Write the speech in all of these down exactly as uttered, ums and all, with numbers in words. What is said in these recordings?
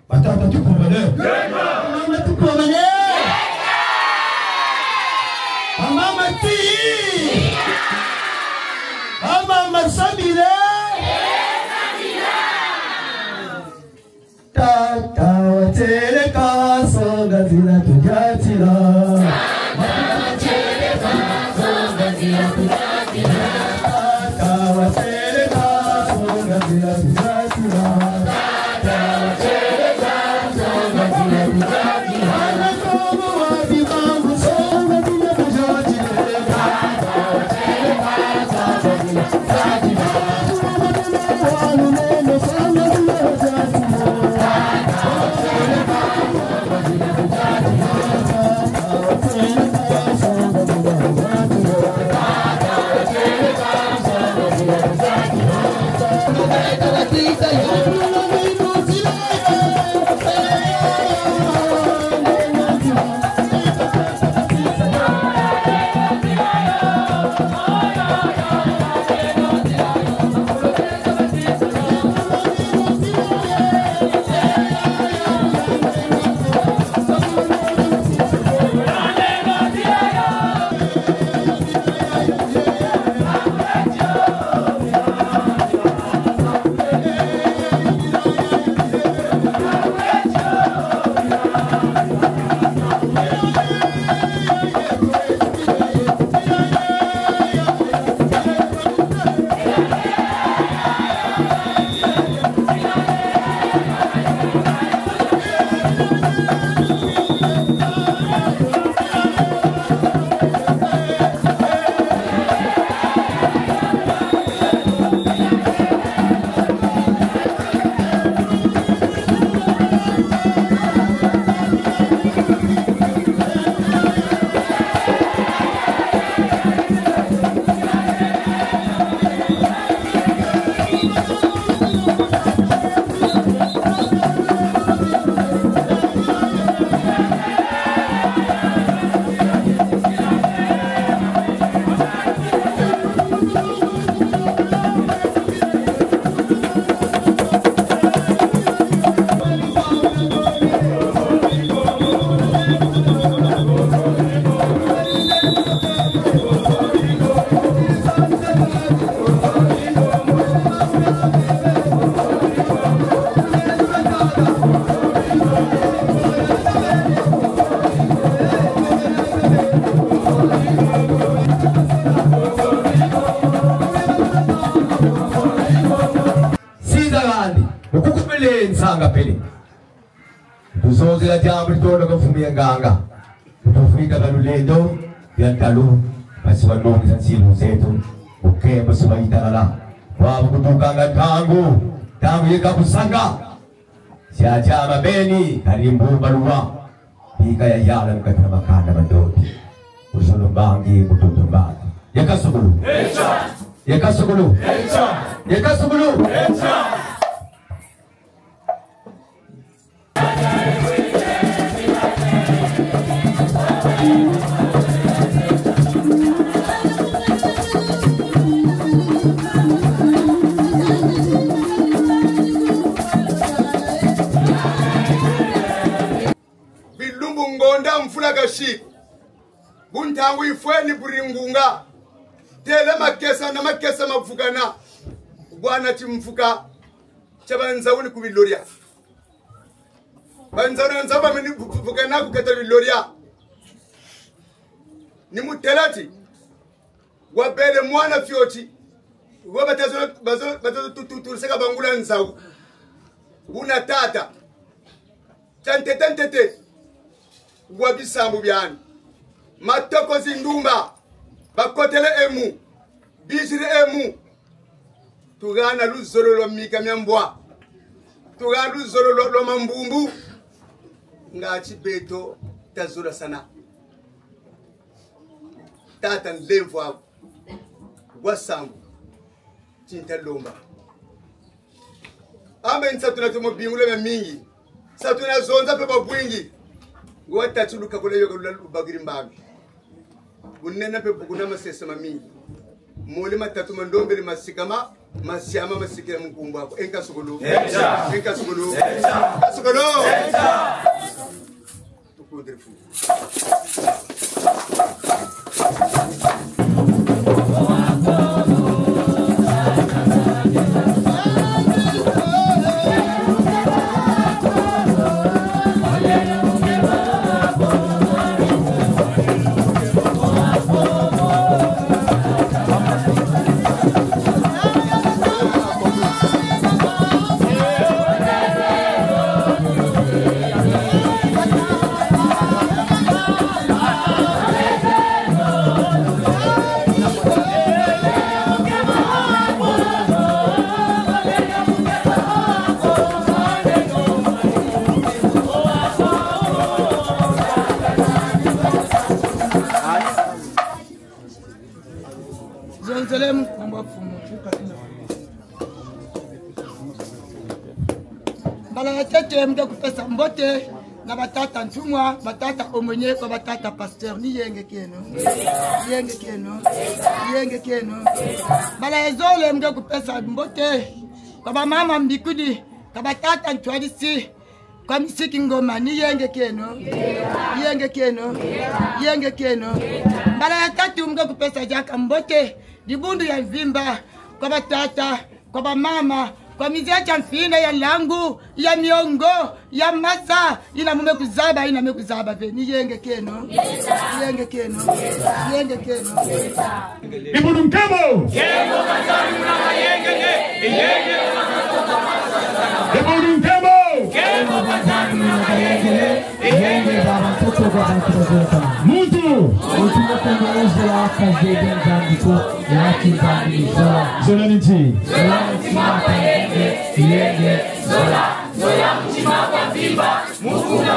Batata tukovane. Bamama tukovane. Bamama ti. Bamama sabile. Tata wateleka, songa nzila tudyatila. Tata wateleka, songa nzila tudyatila. Siza kandi, mukukumile nsanga pele. Tusoze la jambo litonda ka mfumu ya nganga. Kutufika ka lulendo, ya ntalu, masiwa nongi sa nsilu zetu, muke masiwa italala. Kwa kutukanga ntangu, ntangu yeka kusanga. Sya jama beni, kalimbu baluwa. Bika ya yala mukatira makanda madoti. Usulu mbangi, mututu mbangi. Yeka sukulu. Yeka sukulu. Yeka sukulu. Bilumbu ngonda mfula kashi. Buntangu ifweni buri ngunga. Tele makesa na makesa mavukana. Bwana timvuka. Kya banzawuni ku bilorya. Banzawuni, banzawuni bamini bu-, bu-, vukana kuketa bilorya. Ni mutelati. Wabele mwana fyoti. Wa batazo, bazo, batazo tu-, tu-, tuliseka bangula nzawu. Una tata. Tantete, ntete. Wa bisambu byani. Matoko zindumba. Bakotele emu. Bizire emu. Tughana luzolo lwa mika mya mbwa. Tughana luzolo lwa, lwa mambumbu. Nga ti beto tazolasana. Tata nlemvo ago. Wa sambu. Tinta lomba. Ambe nsatu na tomo bingula mya mingi. Nsatu na zonza pe babwingi. Ngo watatu luka kula yoka lula lubagiri mbambi. Bunena pe bukuna masesa mamingi. Mole matatu mandombele masikama. Masiama masikira mu nkumbu ako. E nkasukulu. Eta. E nkasukulu. Eta. Nkasukulu. Eta. Tukundire fu. Zonzele mkumbu mfumu. Mbala ya tete, mge kupesa mbote na batata ntumwa, batata aumônier, kwa batata pasteur. Ni yengekeno. Ni yengekeno. Ni yengekeno. Mbala ya zole, mge kupesa mbote kwa bamama mbikudi, kwa batata ntwadisi, kwa misiki ngoma. Ni yengekeno. Ni yengekeno. Ni yengekeno. Mbala ya tatu, mge kupesa diaka mbote, dibundu ya mvimba, kwa batata, kwa bamama, kwa mize ya mfinda, ya langu, ya miongo, ya masa, ina mume kuzaba, ina me kuzaba ve. Ni yengekeno. Ni yengekeno. Ni yengekeno. Dibundu nkembo. Nkembo, bazalwana ba yengeke. Yenge. Dibundu nkembo. Nkembo, bazalwana ba yengeke. Yenge baba ntoto kwa bantu bazota. Muntu. Muntu mukunda ezo ya kaze benzandiko. Yaki bandi zola. Zola ni nti? Zola ni nti mwa kwa yenge, yenge, zola, zola mutima kwa mvimba, mukumba.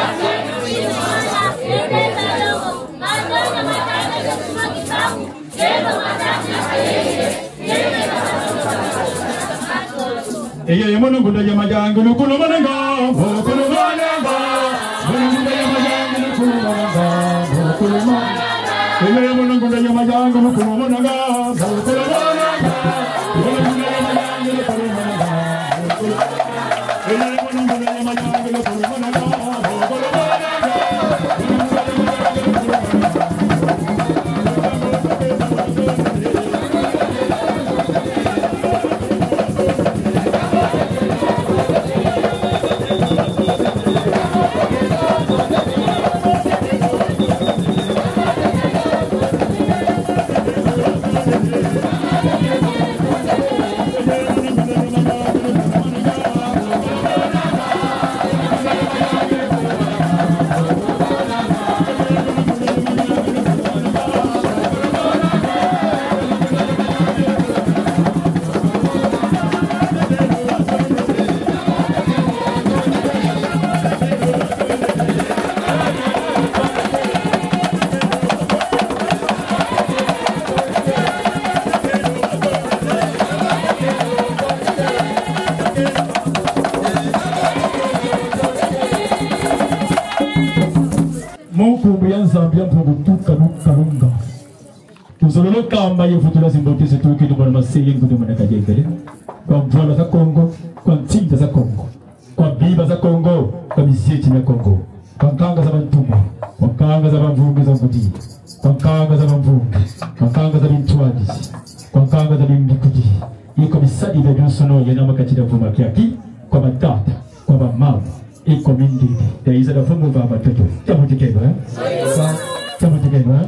Eye, eye, mono ngunda ya majangu, lukulu monanga, mukulu monanga. Mono ngunda ya majangu, lukulu monanga, mukulu monanga. Eye, eye, mono ngunda ya majangu, lukulu monanga, mukulu monanga. Mono ngunda ya majangu, lukulu monanga, mukulu monanga. Eye, eye, mono ngunda ya majangu, lukulu monanga, mukulu monanga. Mu nkumbu ya Nzambi ya Mpungu Tuka Luka Lunga, tuzololo kamba ye vutula zimbote zetuka ni mwana maseye ngudu mwana kayengele, kwa mvwala za Kongo, kwa ntinda za Kongo, kwa biba za Kongo, kwa misyeti mya Kongo, kwa nkanga za bantumwa, kwa nkanga za bamvunge za ngudi, kwa nkanga za bamvunge, kwa nkanga za bintwadi, kwa nkanga za bimbikudi, ye kwa bisadi bya byonsono ye namakatira vuma kyaki, kwa batata, kwa bamama, ye kwa mindidi, da iza da fumu va matoto. Tabutikeno, eh? Tabutikeno, eh?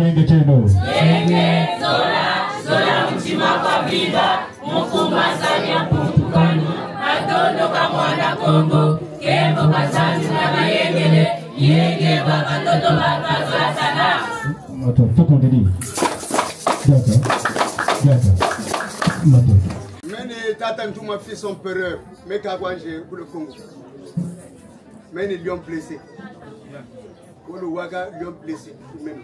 Yenge keno. Yenge, zola, zola mutima kwa biba. Mukumba Nzambi ya Mpungu Tuka Lunga, matondo kwa mwana Kongo, nkembo kwa Nzambi na mayengele, yenge baba ntoto baba zola sana. Mato, tukundidi. Diaka, diaka, mato. Mene tata Ntumwa fils empereur, meka kwanje ku le Congo. Mene lion blessé. Wolo waga lion blessé, mene.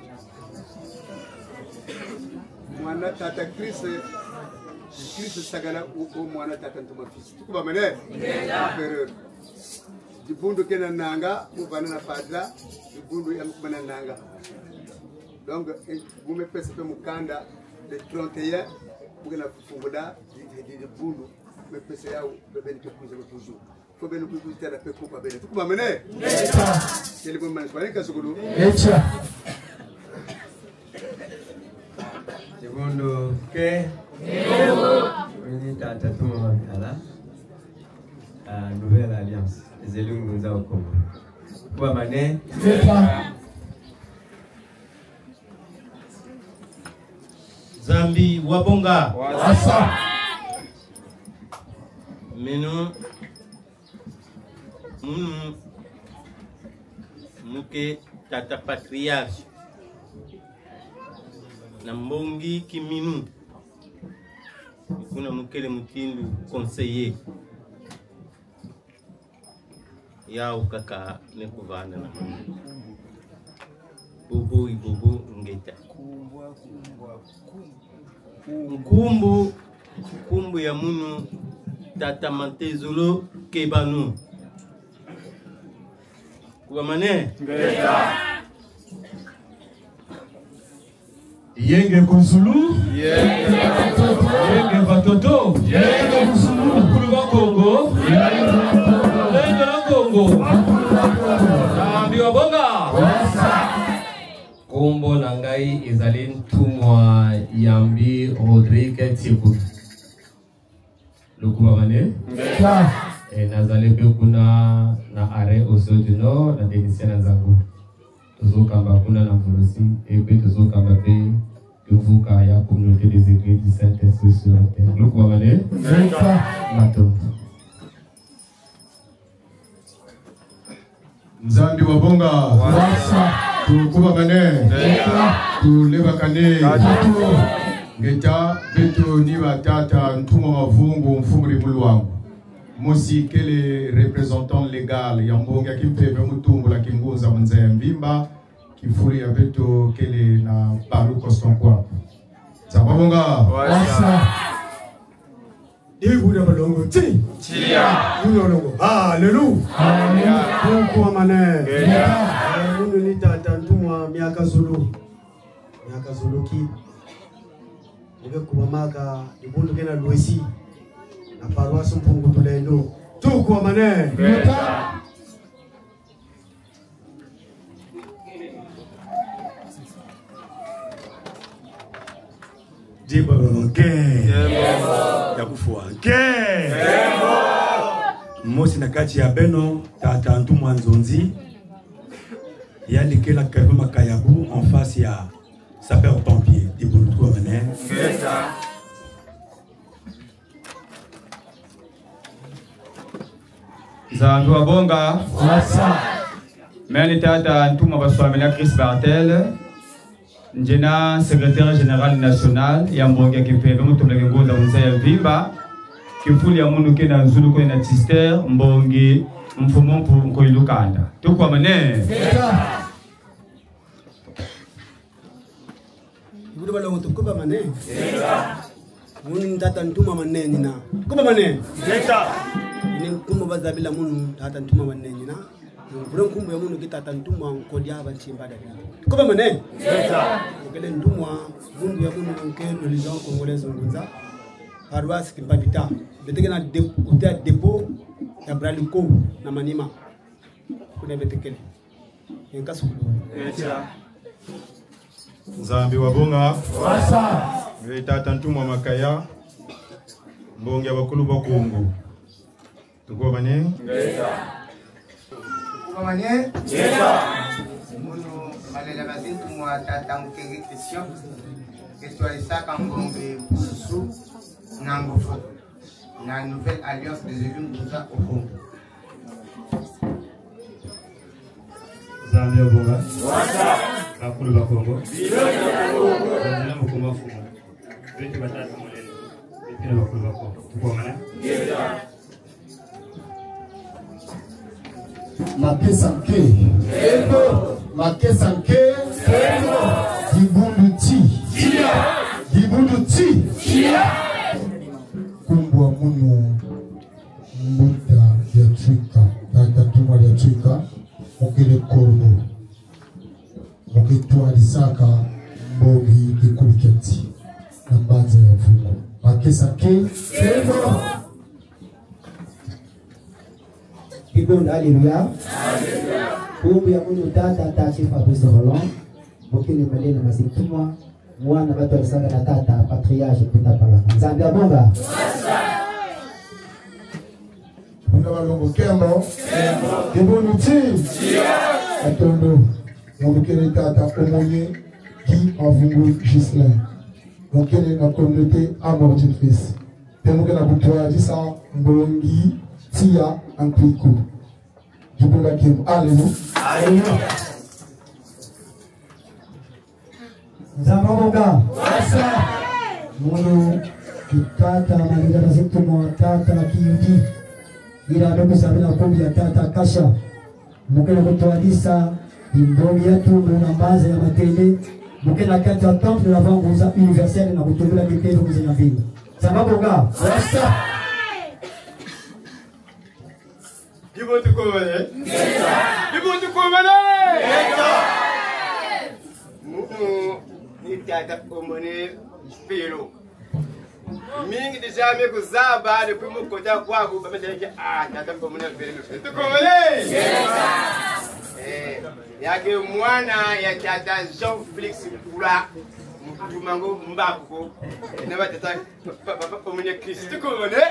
Mwana tata Chris, Chris Sagala, o, o mwana tata Ntumwa fils. Tukuba mene? Empereur. Dibundu kena nanga, muvana na padla, dibundu ya mukubana nanga. Donc, eh, bu me pesa pe mukanda, le trente et un, Bugena fufuda, di, di, di, di bundu, me pese yaw, be ben ke kuza be kuzu. Ko ben ku kuza la pe ko pa ben. Ko ba mene? Eta. Kele bo man ko ka sukulu. Eta. Segundo, ke? Ni tata Ntuma Makaya. Ah, Nouvelle Alliance. Ezali ngunza wa Kongo. Ko ba mene? Eta. Nzambi wa bonga. Wasa. Meno, munu, muke tata patriarche. Na mbongi ki minu. Kuna mukele mutindu conseiller. Yaw kaka me kuvana na munu. Bubu ibubu ngeta. Nkumbu, nkumbu ya munu tata Mantezolo Kebano. Ko ba mene? Ngeta. Yenge ku Zulu. Yenge vatoto. Yenge ku Zulu. Bakulu ba Kongo. Yenge vatoto. Lendo la Kongo. Nzambi wa bonga. Wasa. Nkombo na ngai ezali Ntumwa Yambi Rodrigue Tibou. Lo ko ba mene? Ngeta. E, nazali be kuna na arrêt Osseo du Nord, na technicien na Nzangu. Tozokamba kuna na Mvuluzi, e be tozokamba be, tuvuka ya communauté des églises du Saint-Esprit sur la terre. Lo ko ba mene? Ngeta. Matondo. Nzambi wa bonga. Wasa. Tukuba mane. Ngeta. Tuleba kane. Ngeta. Ngeta, beto ni ba tata Ntumwa Mavungu, mfumu ri mu Luangu. Mosi kele représentant légal ya mbongi ya Kimpeve mu Tumbula Kingunza mu nza ya mvimba, kifulu ya beto kele na Balu Constant Kwaku. Nzambi wa bonga. Wasa. Wasa. Di buna balongo ti. Tiya. Buna longo. Hallelujah. Hallelujah. Tukuba mane. Ngeta. Eh, munu ni tata Ntumwa Myaka Zulu. Myaka Zulu ki. Muke kubamaka, ibundu kena Luesi. Na paroisse Mpungu Tulendo. Tukuba mane. Ngeta. Di baba ke. Yembo. Ya kufwa ke. Yembo. Mosi na kati ya beno, tata Ntumwa Nzonzi. Yandi kele na Kevin Makayabu en face ya sapeur pompier. Di buna tukuba mane. Ngeta. Nzambi wa bonga. Wasa. Mi ni tata Ntumwa Baswamina Chris Barthel. Ngiena secrétaire général national ya mbongi ya Kimpeve mu Tumbula Kingunza mu nza ya mvimba. Kifulu ya munu kena Zulu kena Tister, mbongi, mfumu mpu nkoyi lukanda. Tukuba mane. Ngeta. Ibundu balongo tukuba mane. Ngeta. Munu ni tata Ntumwa Manengina. Tukuba mane. Ngeta. Ini nkumbu bazabila munu tata Ntumwa Manengina. Buna nkumbu ya munu ki tata Ntumwa Nkodia ba Ntimba da. Tukuba mane. Ngeta. Kele Ntumwa, bundu ya munu nke religion congolaise Ngunza. Paroisse Kimpapita. Beto kena dep-, côté ya dépôt ya Bralirwa na Maniema. Kuna beto kele. Ngeta. Nzambi wa bonga. Wasa. Ngeta tata Ntumwa Makaya. Mbongi ya bakulu ba Kongo. Tukuba mane. Ngeta. Tukuba mane. Ngeta. Munu malela bazintu mwa tata Nkenge Christian. Ketwalisaka mbongi susu na ngufu. Na Nouvelle Alliance des Élus Ngunza Okongo. Nzambi wa bonga. Wasa. Bakulu ba Kongo. Nzambi na mukuma fumu. Beto batata mulele. Beto na bakulu ba Kongo. Tukuba mane. Makesa nke. Yembo. Makesa nke. Yembo. Dibundu ti. Tiya. Dibundu ti. Tiya. Nkumbu wa munu Mbunda ya Twika, tata Ntumwa ya Twika, mukele Kongo. Muketwalisaka mbongi kikuluketi na mbanza ya mfumu. Saki, saki. Kibun, alléluia. Kumbuka munu tata, tata Fabrice Roland. Bokini malena masitumwa. Mwana batwala saka na tata, patriarche, puta pala. Nzambi abonga. Buna balongo kembo. Kembo nuti. Atondo. Namukene tata Omoni Guy Mavungu Ghislain. Namukene na communauté Amour du Christ. Temukene kutwadisa mbongi tiya antiku. Kibunga kembo. Alléluia. Alléluia. Nzambi abonga. Munu ki tata Maria Bazituma, tata Kiyudi. Ira doku sabina kumbi ya tata Kasha. Mukena kutwadisa imbongi ya tumbu na mbaza ya matele. Mukena kati ya temple na vanguza universel na kutumbula kipendo kuze ya mbingu. Nzambi abonga. Kibun tukumane. Kibun tukumane. Munu ni tata Omoni Felo. Mingi dizame kuzaba de kumu kota kwaku bamedeke a tata Omoni Felo. Tukumane. Eh, yake mwana ya tata Jean Felix Kula. Mutumango mbako. Naba tata Papa, papa, omune Kristo ko ne?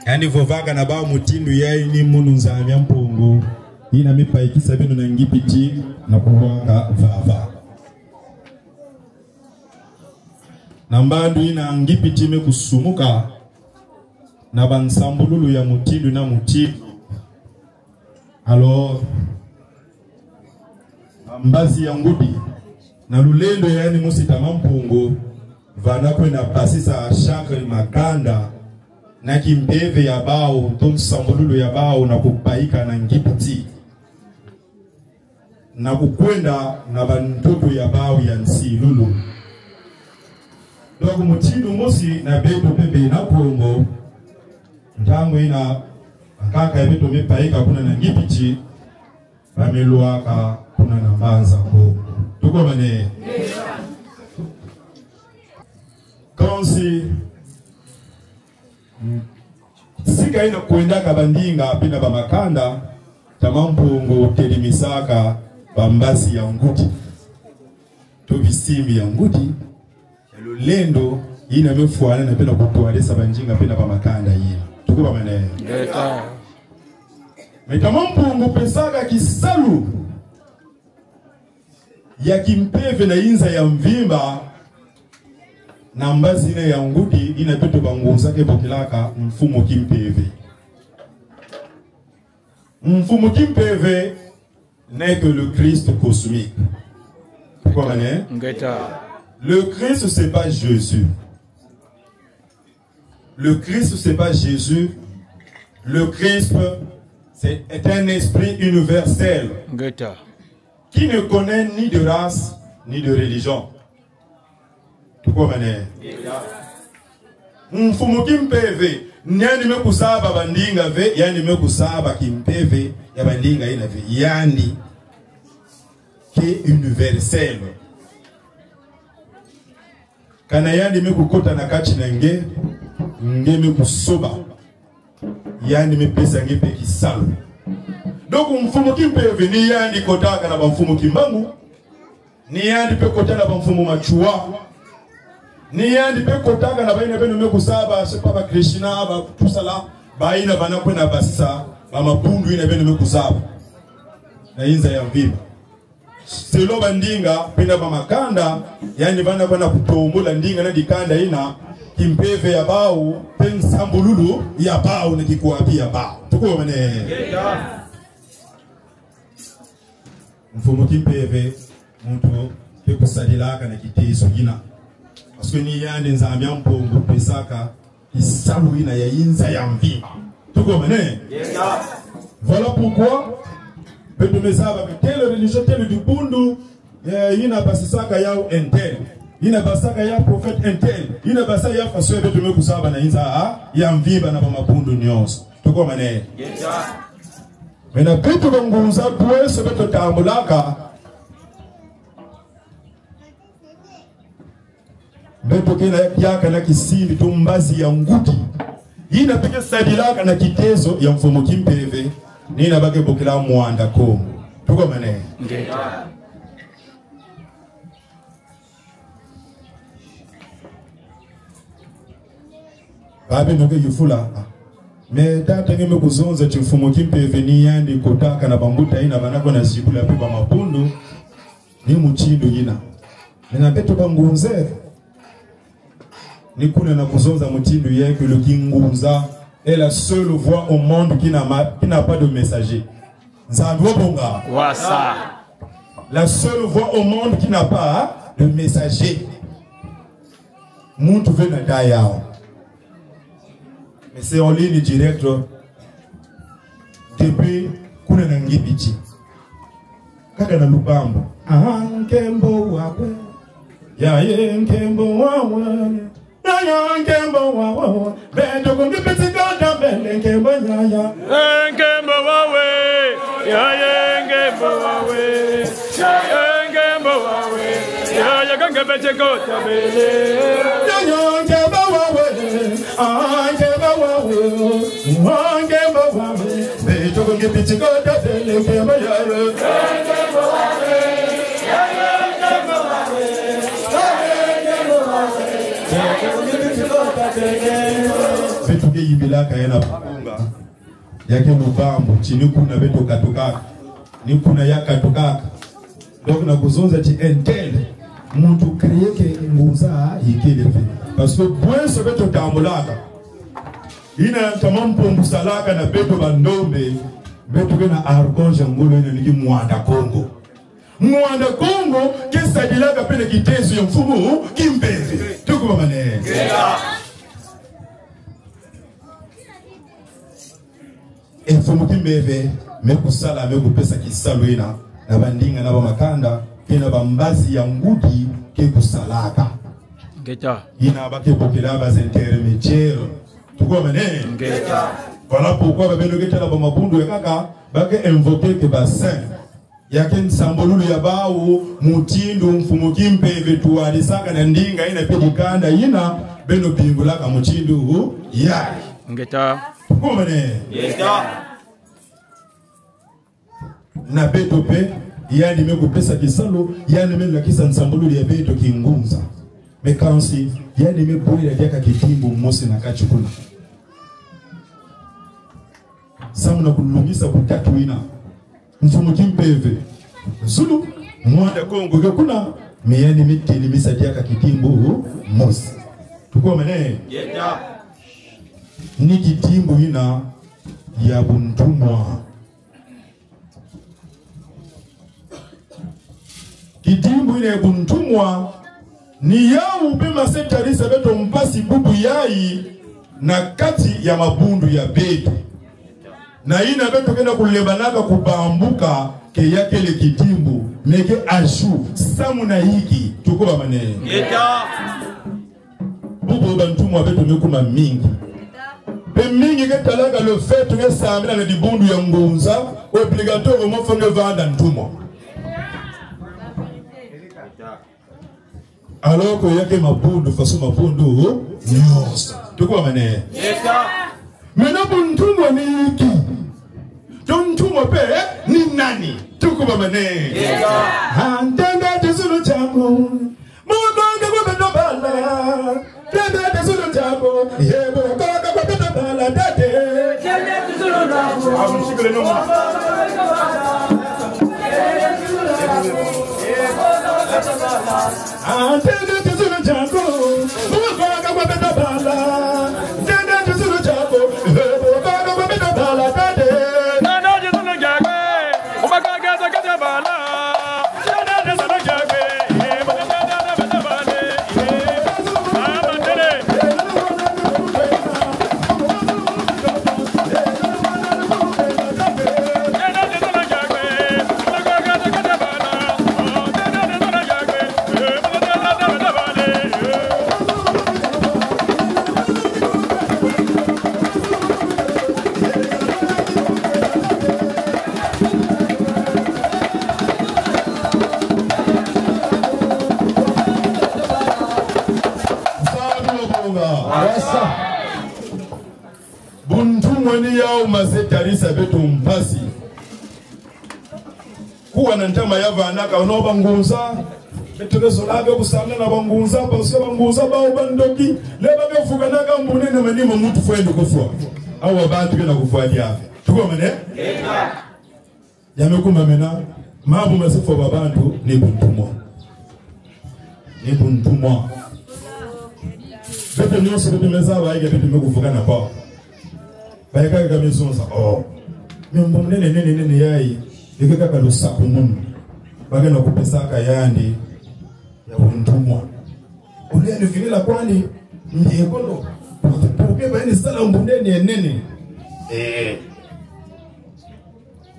Yani vova kana ba mutindu ya ini munu Nzambi a Mpungu, ina mipaikisa binu na Ngipiti na kulwaka vava. Na mbandu ina Ngipiti me kusumuka na ba nsambululu ya mutindu na mutindu. Alors, mbazi ya ngudi, na lulendo yani mu sita Ma Mpungu, vana kwena basisa shakri makanda, na kimpeve ya bawu, to nsambululu ya bawu, na kupaika na Ngipiti. Na kukwenda na ba ntoto ya bawu ya nsilulu. Donc mutindu mosi na beto pepela Kongo, ntangu ina bakaka ya beto me paika kuna na Ngipiti, ba me lwaka kuna na Mbanza Kongo. Tukomane. Kansi, mm, si Ka ina kwendaka bandinga pe na bamakanda, Tata Mpungu telimisaka bambazi ya ngudi, to bisimbi ya ngudi, ya lulendo, ina mefwanana pe na kutwadisa bandinga pe na bamakanda ina. Tukuba mane. Ngeta. Me Tata Mpungu pesaka kisalu ya kimpeve na inza ya mvimba, na mbazi ina ya ngudi, ina beto bangunza ke bokilaka mfumu kimpeve. Mfumu kimpeve n'est que le Christ cosmique. Tukuba mane? Ngeta. Le Christ, c'est pas Jésus. Le Christ, c'est pas Jésus. Le Christ, c'est, est un esprit universel. Ngeta. Qui ne connaît ni de race, ni de religion. Tukuba mane. Mfumu kimpeve, ni yandi mekusaba bandinga ve, yandi mekusaba kimpeve ya bandinga ina ve, yandi ke universel. Kana yandi mekukota na kati na nge, nge mekusoba. Yandi mepesa nge pe kisalu. Donc mfumu kimpeve ni yandi kotaka na bamfumu Kimbangu. Ni yandi pe kotaka na bamfumu Matsoua. Ni yandi pe kotaka na baina beno mekusaba, c'est pas ba Krishna, ba tout ça là. Baina bana kwena basisa bamabundu ina beno mekusaba na inza ya mvimba. Selon bandinga pe na bamakanda, yandi bana kwena kutombula ndinga na dikanda ina, kimpeve ya bawu, pe nsambululu ya bawu, na kikwabi ya bawu. Tukuba mane. Mfumu kimpeve, muntu pe kusadilaka na kitezo ina. Parce que ni yandi Nzambi a Mpungu pesaka kisalu ina ya inza ya mvimba. Tukuba mane? Voilà pourquoi beto mezaba que telle religion, tel dibundu, eh, ina basisaka yawu un tel, ina basaka ya prophète un tel, ina basaka ya façon beto mekusaba na inza, ah, ya mvimba na bamabundu nyonso. Tukuba mane? Mais na beto bangunza bweso beto tambulaka, beto kena yaka na kisimbi to mbazi ya ngudi ina pe kesadilaka na kitezo ya mfumu kimpeve, ni ina ba kebokila Mwanda Kongo. Tukuba mane? Ngeta. Babi nuke yufula. Mais tata nge mekuzonza ti mfumu kimpeve ni yandi kotaka na bambuta ina bana kwena zibula pe bamabundu. Ni mutindu ina. Mais na beto bangunza, ni kuna na kuzonza mutindu yeke, le kingunza est la seule voix au monde qui n'a ma-, qui n'a pas de messager. Nzambi wa bonga. Wasa. La seule voix au monde qui n'a pas de messager. Muntu ve na da yawu. Mais c'est en ligne directe depuis kuna na Ngibiti. Kaka na Lubambo. Ah, nkembo wawe. Ya ye nkembo wawe. Ya ye nkembo wawe. Beto ko Ngibiti kota bele nkembo ya ya. Nkembo wawe. Ya ye nkembo wawe. Ya ye nkembo wawe. Ya ye Ngibiti kota bele. Ya ye nkembo wawe. Ah, nkembo wawe. Ah, nkembo wawe. Beto ko Ngibiti kota bele nkembo ya ya. Beto ke yimbila ka yena Bunga. Ya ke Lubambo, ti ni kuna beto katukaka. Ni kuna ya katukaka. Donc na kuzonza ti un tel, muntu créer ke ngunza yikele ve. Parce que bweso beto tambulaka, ina Tata Mpungu salaka na beto bandombe, beto kena archange ngolo ina ni ki Mwanda Kongo. Mwanda Kongo kesadilaka pe na kitezo ya mfumu kimpeve. Tukuba mane. E mfumu kimpeve mekusala, mekupesa kisalu ina na bandinga na bamakanda, kena bambazi ya ngudi kekusalaka. Ngeta. Ina ba kebokila ba intermédiaires. Tukuba mane. Ngeta. Voilà pourquoi ba beno ketala bamabundu ya kaka, ba ke invoquer ke ba saints. Ya ke nsambululu ya bawu, mutindu mfumu kimpeve twadisaka na ndinga ina pe dikanda ina, beno bingulaka mutindu yayi. Ngeta. Komane. Yeta. Na beto pe, yandi me kupesa kisalu, yandi me lakisa nsambululu ya beto kingunza. Mais kansi, yandi me bwela diaka kidimbu mosi na kati kuna. Samu na kulungisa kutatu ina. Nsumu kimpeve. Zulu, mwanda Kongo ke kuna, mais yandi me telimisa diaka kidimbu mosi. Tukomane? Yeta. Ni kidimbu ina ya buntumwa. Kidimbu ina ya buntumwa, ni yawu be mase tarisa beto mpasi bubu yayi na kati ya mabundu ya beto. Na ina beto kena kulebanaka kubambuka ke yakele kidimbu, mais ke ashu, samu na iki, tukomane. Yeta. Bubu bantumwa beto me kuma mingi. Be mingi ke talaka le fait ke sambila na dibundu ya ngunza, obligatoire mo fo nge vanda ntumwa. Alors que yake mabundu, faso mabundu, nyonso. Tukomane. Yeta. Mais na buntumwa ni iki. Buntumwa pe, ni nani? Tukomane. Yeta. Antende tizulu jamu. Mukaka kwa beto bala. Tende tizulu jamu. Ye mukaka kwa beto bala. Tende. Tende tizulu jamu. Ah, mshikile no. Ah, tende tizulu jamu. Mukaka kwa beto bala. Tende tizulu jamu. Ye mukaka kwa beto bala. Tende. Tende tizulu jamu. Buntumwa ni yawu mase tarisa beto mpasi. Kuwa na ntama ya vanaka ono bangunza. Beto ke zola be kusanga na bangunza, parce que bangunza bawu bandoki. Le ba ke vukanaka mbunene manima muntu fwendo kufwa. Awa bantu kena kufwa diafe. Tukomane? Ya me kuma mena, mambu mase fwa ba bantu ni buntumwa. Ni buntumwa. Beto nyonso beto me zaba ike beto me kuvukana pa. Ba ika ka me zonza, oh. Me mbunene nene nene yayi, ike kaka lusakumunu. Ba kena kupesaka yandi, ya buntumwa. Ole ni vinila kwani, ni ekolo. Pourquoi ba ni sala mbunene nene? Eh.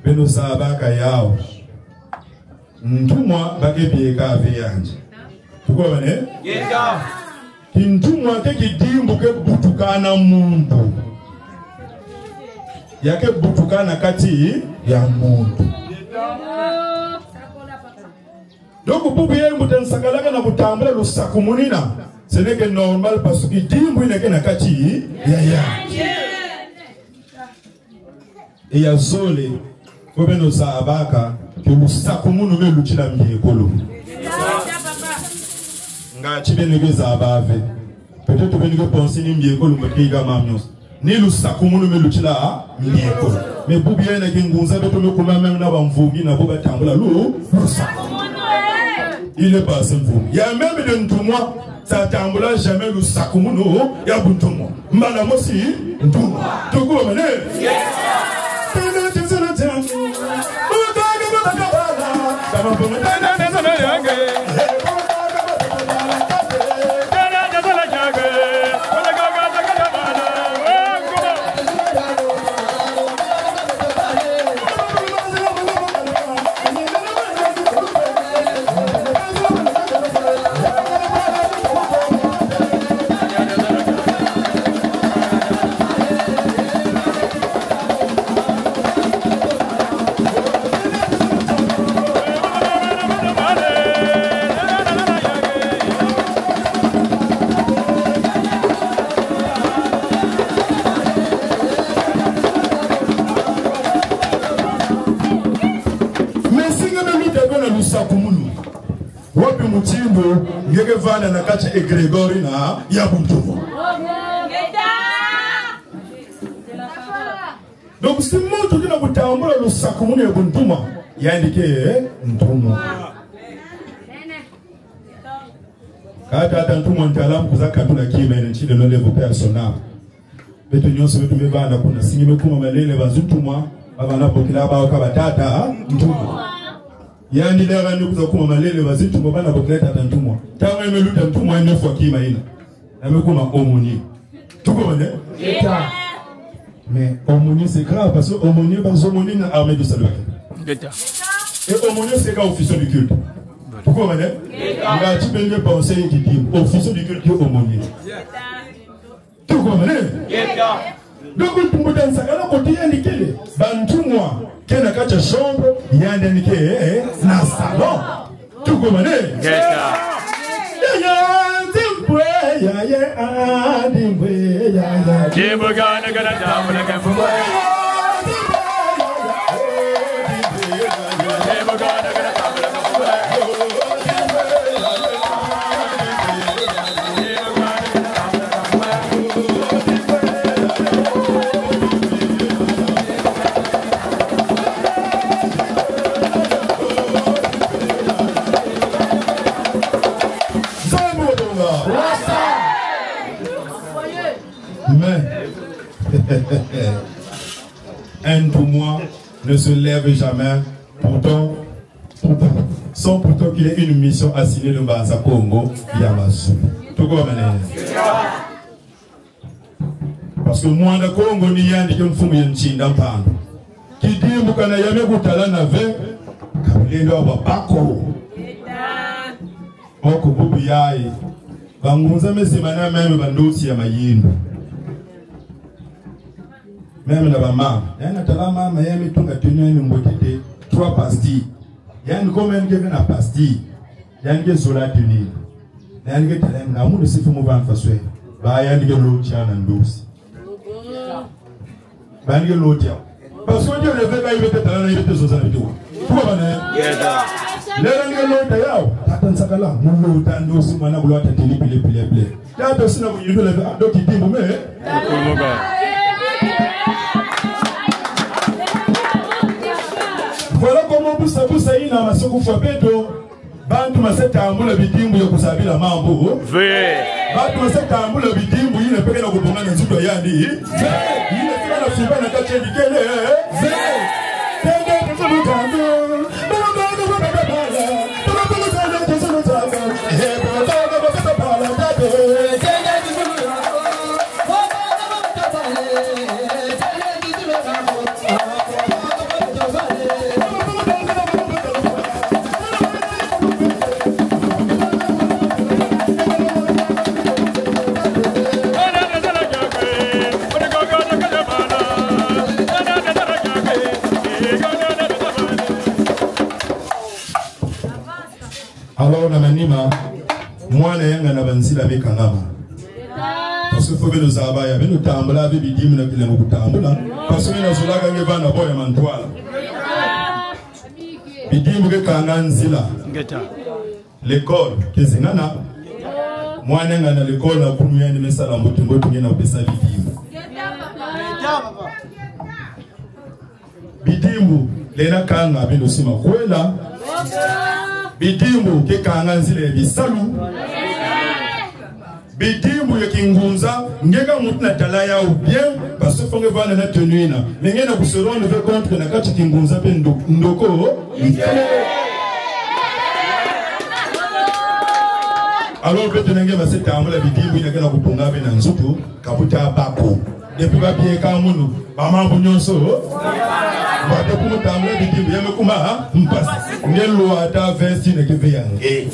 Beno zabaka yawu. Ntumwa ba ke bieka ve yandi. Tukomane? Yeta. Kintumwa ke kidimbu ke butukana muntu. Ya ke butukana kati ya muntu. Donc, bubu yayi mbuta nsakalaka na kutambula lusakumunu ina. Ce n'est que normal parce que kidimbu ina ke na kati ya ya. E ya zole, ko beno zabaka, ke lusakumunu me lutila mbiekolo. Nga ti beno ke zaba ve. Peut-être beno ke penser ni mbiekolo, mbe ke iga mamnyos. Ni lusakumunu me lutila mbiekolo. Mais bubu yayi na kingunza beto me kuma même na bamvungi na bo batambula lu, lusakumunu. Il est passé mvungi. Ya même de ntumwa, sa tambula jamais lusakumunu ya buntumwa. Mbala mosi ntumwa. Tukomane? Yes, sir. Nge ke vana na kati égrégore na ya buntumwa. Donc, si muntu kina kutambula lusakumunu ya buntumwa, yandi ke ntumwa. Ka tata ntumwa ntala, kuza katula kima ena ntide no level personnel. Beto nyonso beto me vana kuna, singi me kuma malele ba zintumwa, ba bana bokila ba ka ba tata ntumwa. Yandi lera ni kuza kuma malele ba zintumwa, bana bokila tata ntumwa. Ntangu me luta ntumwa, me fwa kima ina. Na me kuma aumônier. Tuko bane? Ngeta. Mais aumônier, c'est grave, parce que aumônier, ba aumônier na armée du salut. Ngeta. Et aumônier, c'est quand officier du culte. Tuko bane? Ngeta. Nga ti benge pensé ki dim, officier du culte, aumônier. Tuko bane? Ngeta. Donc, tumbuta nsakala kote yandi kele. Ba ntumwa ke na kati ya chambre, yandi ke, eh, na salon. Tuko bane? Ngeta. Ya, ya, dimbwe, ya, ya, ah, dimbwe, ya, ya. Dimbwe gana gana tambula kafumwe. Mais un ntumwa ne se lève jamais, pourtant, pourtant, sans pourtant qu'il ait une mission assignée de Mbanza Kongo ya mazu. Tuko bane? Parce que Mwanda Kongo ni yandi ke mfumu ya Ntinda Mpando. Kidimbu kana ya me kutala na ve, ka bulendo wa bako. Oko bubu yayi. Ba ngunza me simana meme ba ndosi ya mayindu. Meme na ba mama. Yandi tala mama ya me tunga tenue ya ni mbotete. Trois pastilles. Yandi ko meme ke ve na pastille. Yandi ke zola tenue. Na yandi ke tala nga mu ne sifu mu ban faswe. Ba yandi ke lo tia na ndosi. Ba yandi ke lo tia. Parce que Dieu ne veut pas, il veut te tala, il veut te zoza, il veut te wa. Tuko bane? Ngeta. Lera ni ke lo tia yaw. Tata nsakala, mu lo tia ndosi mwana kulo ata tili pile, pile, pile. Tata sina ku yudu le, ah, donc il dit, mais. Voilà comment busa, busa ina masuku fwa beto. Bantu mase tambula bidimbu ya kuzabila mambu. Ve. Bantu mase tambula bidimbu yina peke na kubonga na nzutu yandi. Ve. Yina kila na simba na kachendi kele. Ve. Tende tende tende. Alors, na manima, mwana yanga na banzila me kangama. Parce que faut beno zaba ya, beno tambula, be bidimbu na kile mo kutambula. Parce que na zolaka nge bana boya mantwala. Bidimbu ke kanga nzila. Ngeta. L'école, ke zingana. Mwana yanga na l'école na kunu yandi me sala mbutu mbutu nge na upesa bidimbu. Bidimbu, lena kanga beno sima kwela. Bidimbu, ke kanga nzila ya bisalu. Bidimbu ya kingunza, nge ka mutu na tala ya ou bien, parce que faut nge vana na tenue ina. Mais nge na ku se rendre compte que na kati kingunza pe ndo-, ndoko. Alors, beto na nge mase tambula bidimbu yina ke na kubonga be na nzutu. Kabuta bako. Depuis ba bieka munu, ba mambu nyonso. Ba de kumutambula bidimbu ya me kuma, ha? Mpasi. Nge lwata vesti na ke ve ya nge.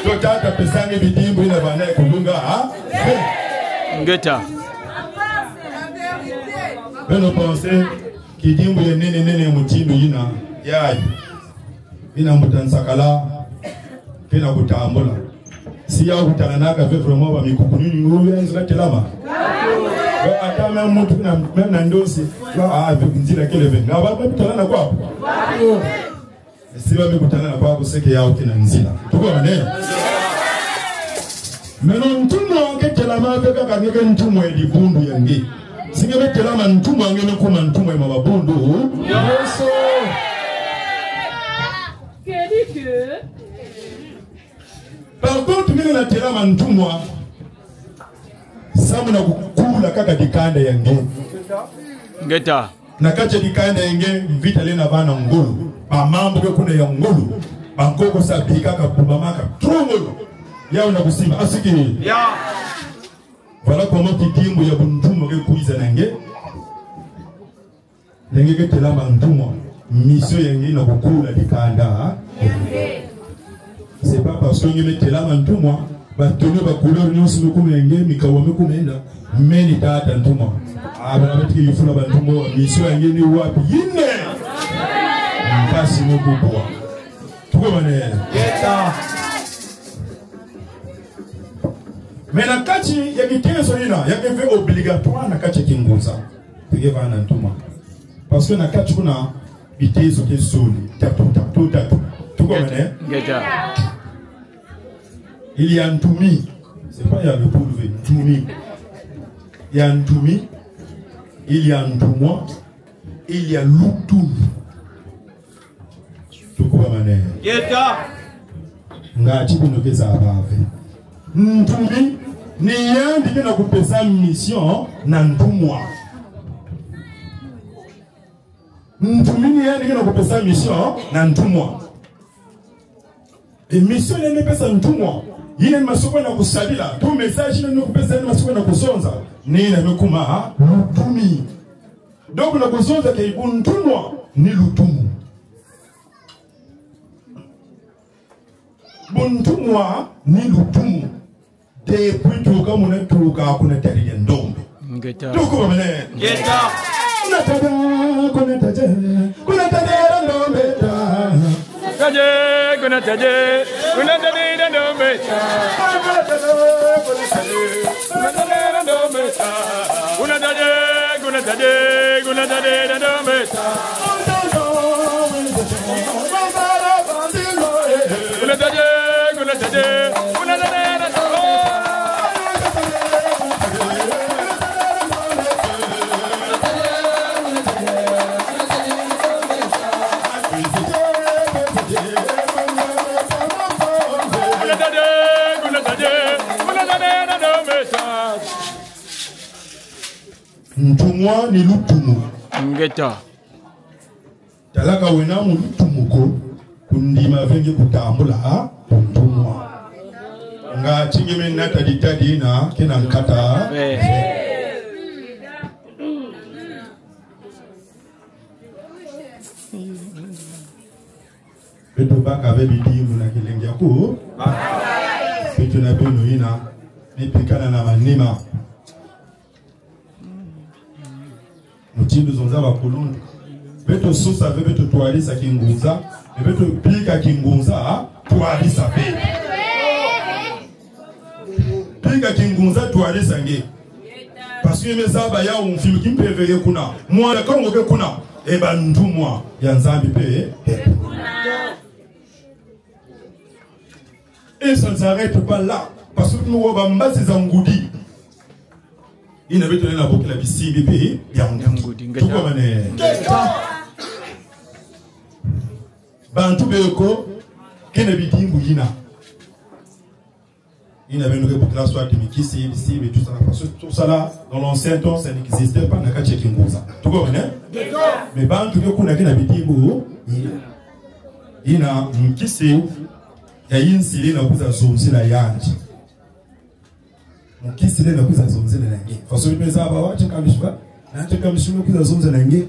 To tata pesa nge bidimbu yina bana kulunga, ha? Ngeta. Beno pensé, kidimbu ya nene nene mutindu yina. Yayi. Bina mbuta nsakala, bina kutambula. Si ya kutala na ka ve vraiment ba mi kukunu ni ngulu ya nzila telama. Ba ata même mutu na, même na ndosi. Ba a ve nzila kele ve. Nga ba ba tala na kwa. Siba mi kutangana kwa kuseke yao kina nzila. Tuko mane? Meno ntumwa ke telama ke kaka nge ke ntumwa ya dibundu ya nge. Singe me telama ntumwa nge me kuma ntumwa ya mababundu. Yesu. Par contre, nge na telama ntumwa. Samu na kukula kaka dikanda ya nge. Ngeta. Na kati ya dikanda ya nge, mvita lena vana ngolo. Ba mambu ke kuna ya ngolo. Ba nkoko sa bika ka bubamaka. Trop ngolo. Yao na kusimba. Asiki. Ya. Voilà comment kidimbu ya buntumwa ke kuiza na nge. Nge ke telama ntumwa. Mission ya nge na kukula dikanda, ha? C'est pas parce que nge me telama ntumwa, ba tenue, ba couleur, nionso me kuma ya nge, mikawa me kuma enda. Me ni tata ntumwa. Ah, bana beti ke yufula ba ntumwa, mission ya nge ni wapi? Yine! Mpasi me kubwa. Tuko mane? Yeta. Mais na kati ya kitezo yina, ya ke ve obligatoire na kati ya kingunza. Tege vana ntumwa. Parce que na kati kuna bitezo ke soni. Tatu, tatu, tatu. Tuko mane? Ngeta. Il y a ntumi. C'est pas il y a le bouleve. Ntumi. Il y a ntumi. Il y a ntumwa. Il y a lutumu. Tuko mane? Ngeta. Ngati bino ke zaba ve. Ntumi ni yandi ke na kupesa mission na ntumwa. Ntumi ni yandi ke na kupesa mission na ntumwa. E mission ni yandi pesa ntumwa. Yina ni masoko na kusabila. To message ni yandi kupesa ni masoko na kuzonza. Ni yina me kuma, ha? Lutumu. Donc na kuzonza ke buntumwa ni lutumu. Buntumwa ni lutumu. Depuis tuka muna tuka kuna tari ya ndombe. Ngeta. Tuko mane? Ngeta. Kuna tari, kuna tari, kuna tari ya ndombe ta. Taje, kuna taje, kuna taje da ndombe ta. Kuna taje da ndombe ta. Kuna taje, kuna taje, kuna taje da ndombe ta. Kuna taje, kuna taje, kuna taje da ndombe ta. Ntumwa ni lutumu. Ngeta. Tala ka wena mu lutumu ko, kundima ve nge kutambula, ha? Ntumwa. Ngati nge me nata ditadi na, kena nkata. Eh. Beto baka ve bidimbu na kilengi ako. Beto na beno ina. Mipikana na manima. Mutindu zonza bakuluntu. Beto sosa ve beto twarisa kingunza. Beto pika kingunza, twarisa ve. Pika kingunza twarisa nge. Parce que me zaba ya umfimi kimpeve ke kuna. Mwana Kongo ke kuna. E ba ntumwa ya Nzambi pe. E. Et ça ne s'arrête pas là. Parce que nous, on va masser en goudi. Ina beto na bokila bisimbi pe ya ngudi. Ngudi, ngudi. Tuko mane? Bantu beko, kena bidimbu yina. Ina beno ke bokila soit mikisi, bisimbi, tout ça, parce que tout ça là, dans l'ancien temps, ça n'existait pas, na kati ya kingunza. Tuko mane? Mais bantu beko na kena bidimbu yina. Ina mikisi, ya yinsiri na kwiza zonzila yandi. Mukisi lena kwiza zonzela na nge. Faso bimeza aba wa, teka misiba. Na teka misiba kwiza zonzela na nge.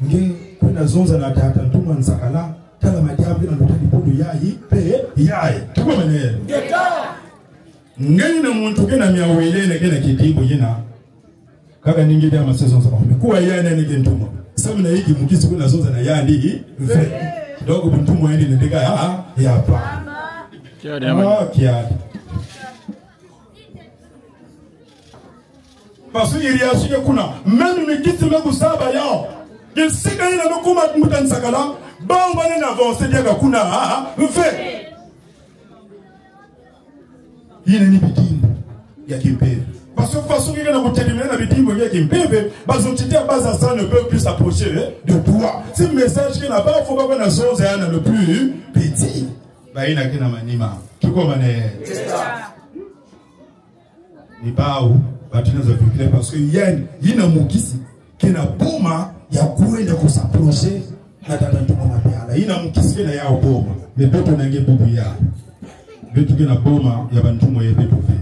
Nge kwena zonza na tata ntumwa Nsakala. Tala madiabu na lutali podo yayi. Pe yayi. Tuko mane? Ngeta. Nge ina muntu kena myawelele kena kidimbu yina. Kaka ninge dia masezonza. Kuwa ya nene ke ntumwa. Samu na iki mukisi kwena zonza na yandi. Ve. Donc buntumwa yandi nendeka ya, ya pa. Kiadi, ah, kiadi. Parce que il y a ce que kuna, même mikisi me kusaba yao. Ye sika ina me kuma mbuta Nsakala, Bawu bana na avancé diaka kuna, ah, ah, mfe. Yina ni bidimbu ya kimpeve. Parce que façon kena ku déterminer na bidimbu ya kimpeve, ba zone tita ba za ça ne peut plus s'approcher, hein, de toi. Ce message kena ba fo ba kona zonza yana le plus petit. Ba yina kena manima. Tuko mane. Ni bawu, ba tuna za véhiculer parce que yina, yina mokisi kena boma ya kwenda ku s'approcher na tata ntumwa Mabiala. Yina mokisi kena ya boma. Mais beto nange bubu ya. Beto kena boma ya bantumwa ya beto ve.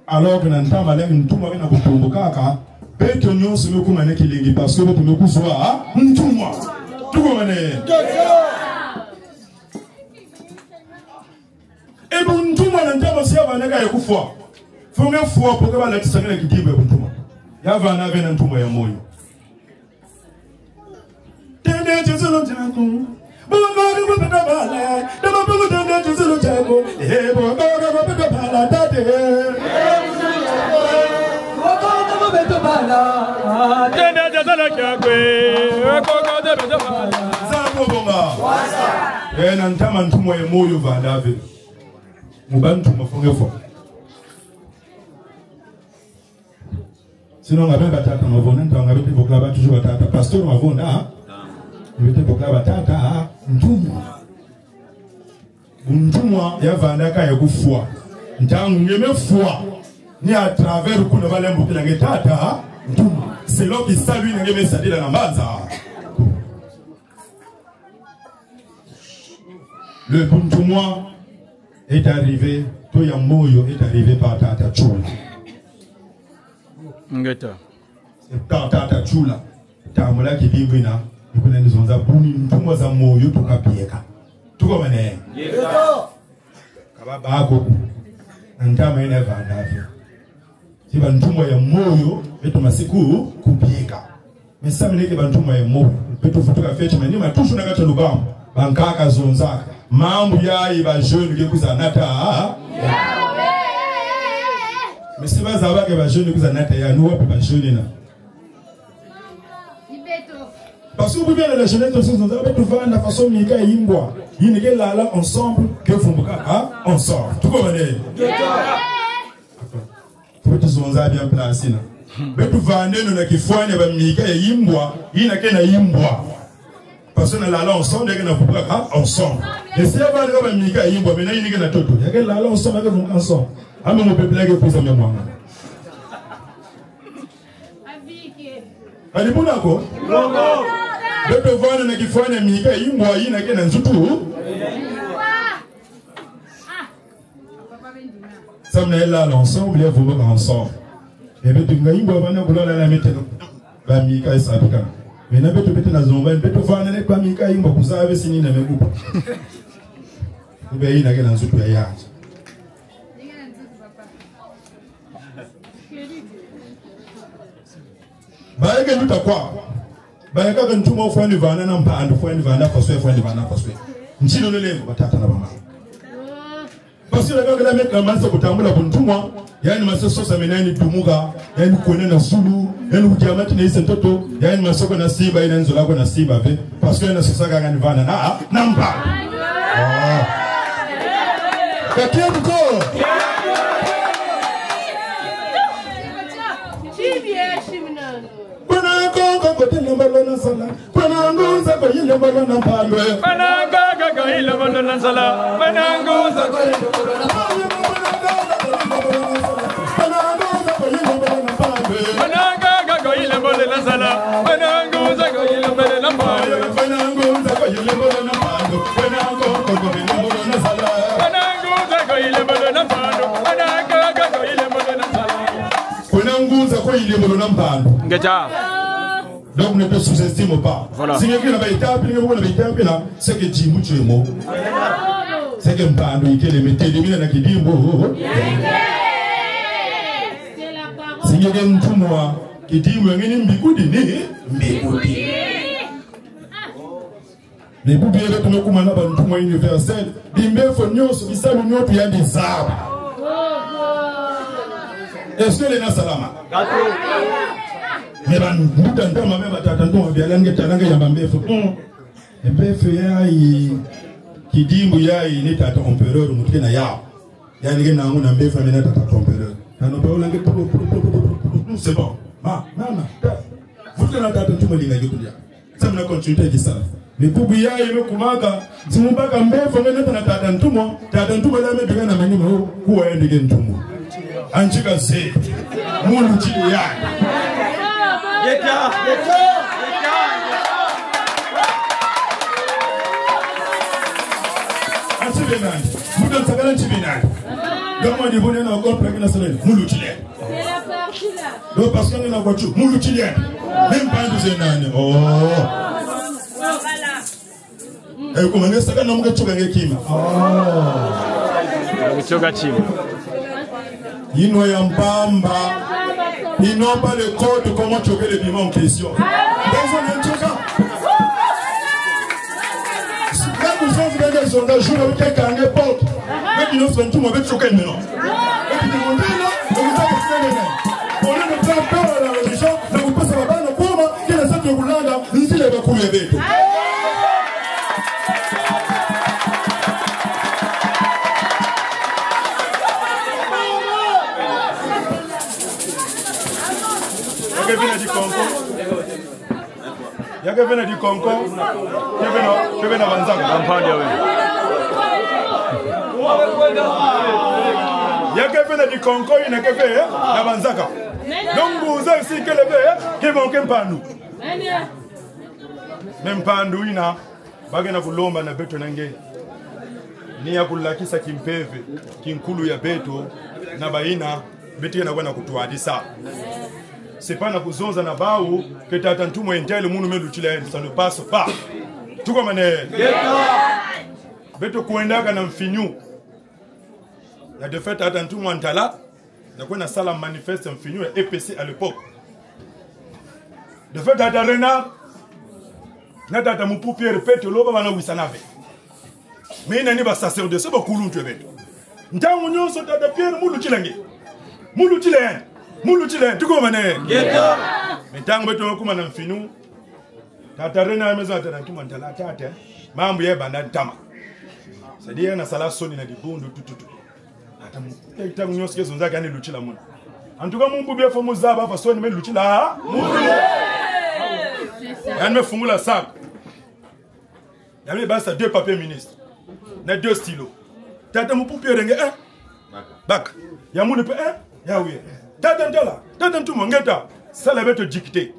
Alors que na ntama le ntumwa kena ku tumbuka kaka, beto nyonso me kuma na kilingi parce que beto me kuzwa ntumwa. Tuko mane. E buntumwa na ntama si yavana kaya kufwa. Fo nge fwa po ke ba latisa kena kidimbu ya buntumwa. Yavana ve na ntumwa ya moyo. Tende chezelo chako. Bongo ni kwa peta bala. Dama bongo tende chezelo chako. Eh, bongo ni kwa peta bala, tate. Bongo ni kwa peta bala. Tende chezelo chako. Bongo ni kwa peta bala. Za ko bonga. Eh, na ntama ntumwa ya moyo vanda ve. Mu bantumwa fo nge fwa. Sinon, nga be batata mavonda, nta nga be te bokla ba toujours batata. Pasteur mavonda, ha? Nga be te bokla batata, ha? Ntumwa. Buntumwa yavana kaya kufwa. Ntangu nge me fwa. Ni à travers kuna bale mbukila nge tata, ha? Ntumwa. C'est là que salut nge me sadila na mbanza. Le buntumwa est arrivé, to ya moyo est arrivé par tata Chula. Ngeta. C'est par tata Chula. Tambula kidimbu ina, ni kuna ni zonza buni ntumwa za moyo tuka bieka. Tuko mane? Yes, sir. Kaba ba ko. Na ntama ina vanda ve. Ti bantumwa ya moyo, beto masiku kubieka. Mais ça me dit que bantumwa ya moyo, beto futuka fete, mais ni ma toujours na kata lubam. Bankaka zonzaka. Mambu ya i ba jeune ke kuza nata. Mais si ba zaba ke ba jeune kuza nata ya, ni wapi ba jeune na? Parce que vous bien la jeunesse, beto vanda façon mika imbwa. Yina ke lala ensemble, ke vumbuka, ha? Ensemble. Tuko mane? Faut tuzonza bien place ina. Beto vanda eno na kifwani ba mika ya imbwa, yina kena imbwa. Parce que na lala ensemble, ya kena vumbuka, ha? Ensemble. Mais si ya vanda ba mika ya imbwa, mais na yina kena toto. Ya ke lala ensemble, ya ke vumbuka ensemble. Ame mo peuple ke kuza me mwanga. Ali buna ko? Beto vanda na kifwani mika ya imbwa, yina kena nzutu. Samna ya lala ensemble, ya vumbuka ensemble. E beto nga imbwa bana kulala na metelo. Ba mika isa bika. Mais na beto beto na zomba, beto vanda ne ba mika imbwa kuza ve sini na me kupa. Kube yina kena nzutu ya ya. Ba ya ke luta kwa. Ba ya ka ntumwa fwani vana na mpandu, fwani vana faswe, fwani vana faswe. Ntino lele batata na bamama. Parce que la ka la meka masa kutambula buntumwa, yani masa sosa mena yani dumuka, yani kwena na zulu, yani kujamati na isa ntoto, yani masa ko na simba, yani nzola ko na simba ve. Parce que na sosa ka ngani vana na, na mpa. Ah. Katiya buko. Kwena koko kote lembolo na sala. Kwena ngunza ko yi lembolo na mpandu. Kwena koko ko yi lembolo na sala. Kwena ngunza ko yi lembolo na mpandu. Kwena koko ko yi lembolo na sala. Kwena ngunza ko yi lembolo na mpandu. Kwena ngunza ko yi lembolo na mpandu. Kwena koko ko yi lembolo na sala. Kwena ngunza ko yi lembolo na mpandu. Kwena koko ko yi lembolo na sala. Kwena ngunza ko yi lembolo na mpandu. Ngeta. Donc ne te sous-estime pas. Voilà. Singa kina ba itapi, na ba itapi na, c'est que dimu chemo. C'est que mpandu ikele metele mina na kidimbu. Singa ke ntumwa, kidimbu ngeni mbikudi ni mbikudi. Mais bubu ya beto me kuma na bantumwa universel, bimbe fo nyoso, bisalu nyoto ya bizaba. Est-ce que lena salama? Me ba mbuta ntoma, me ba tata ntoma, biyalani ke tata ke yamba mbefe. Mm. Mbefe ya i kidimbu ya i ni tata empereur mutkena ya. Ya ni ke nangu na mbefe me na tata empereur. Na no pa ola nge pu, pu, pu, c'est bon. Ma, mama, ta. Mutkena tata ntoma lina yukulia. Sa muna continuité ki sala. Me bubu ya i me kumaka, si mubaka mbefe me na tata ntoma, tata ntoma la me bika na manyuma o, kuwa ya ndike ntoma. Antika se, mulu tili ya. Yeta, yeta, yeta, yeta. Antibe nani, muda nsakala antibe nani. Gama ni bone na okon prek na salen, mulu tili ya. Donc, parce que on a voiture, mulu tili ya. Même pas besoin nani. Oh. Eh, comment ça, quand on a choqué avec qui, oh. Choqué avec qui. Ino ya mpamba. Ils n'ont pas le code, comment choquer les piments en question. Personne ne choque. Là, nous sommes dans des sondages, je vais quelqu'un à l'époque. Mais ils ne sont tout mauvais choqués maintenant. Eti ni mundila, na kutaka kusenene. Pole na kutaka pole na religion, na kupasa babana kuma, kila satu ya kulanda, nzile ya bakulu ya beto. Yake vena di konko. Yake vena di konko. Ke vena, ke vena banzaka. Kampani ya vena. Yake vena di konko ina ke ve na banzaka. Donc ngunza isi kele ve, ke vo ke mpandu. Me mpandu ina, ba kena kulomba na beto na nge. Ni ya kulakisa kimpeve, kinkulu ya beto, na baina, beto na kwenda kutwadisa. C'est pas na kuzonza na bawu, ke tata Ntumwa entele munu me lutila en, ça ne passe pas. Tukomane. Beto kwendaka na mfinyu. Na défunt tata Ntumwa Ntala, na kwenda sala manifeste mfinyu ya E P C à l'époque. Défunt tata Renard, na tata Mupu Pierre Petelo, ba bana wisana ve. Mais ina ni ba sacerdoce, bakuluntu ya beto. Ntangu nyonso tata Pierre mu lutila nge. Mu lutila en. Mu lutila en. Tukomane. Ngeta. Mais ntangu beto kuma na mfinyu. Tata Renard me zonza tata Ntumwa Ntala tata. Mambu ya banda ntama. C'est-à-dire na sala soni na dibundu tututu. Tata mu, eh, ntangu nyonso ke zonza kani lutila munu. En tout cas, mu mbubi fo muzaba façon me lutila. Munu. Yani me fungula sac. Ya me basa deux papiers ministres. Na deux stylos. Tata Mupu Pierre nge, eh? Baka. Ya munu pe, eh? Ya wi. Tata Ntala, tata Ntumwa ngeta. Sala beto dictée.